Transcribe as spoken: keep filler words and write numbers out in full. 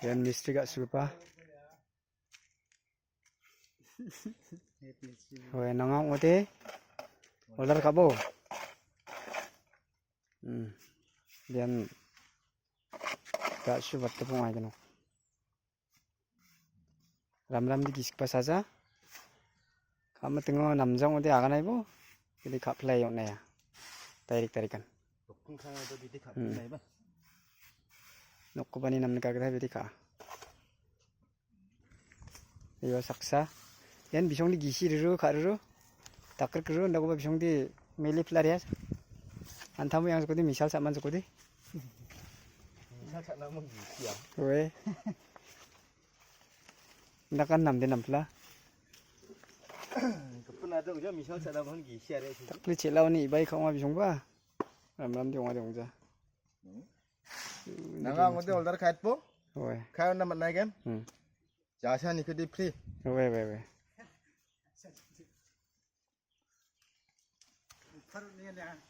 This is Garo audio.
Ian mistri ga·sugipa. Oe, nanga ong·ode. Order ka·bo. Hmm. Ian ga·su batgipa ong·a iano. Ramramde gisikba saja. Ka·mitingo namjang ong·ode aganaibo. Bidi ka·pilai on·aia. Direct, direct kan. Nokpung kangaiba bidi ka·pilaiba. Nokkobani namni gagita bidi ka·a. Ia saksa. Ian bisongni gisi riru, ka·riru. Dakrik riru, indakoba bisongni mele pila ria. Antamo yang sokodi, misal saman sokodi. Misal saknamun gisi ya. Oe. Indakan namde nampila. Kepun ada uja misal saknamun gisi ya. Dakri chelaoni ibai ka·onga bisongba. Ramramde ong·ade ong·ja. Hmm. Nanga ong·ode order ka·etbo? Oe. Ka·ona man·aigen? Hmm. Jasa nikode free. Oe, oe, oe.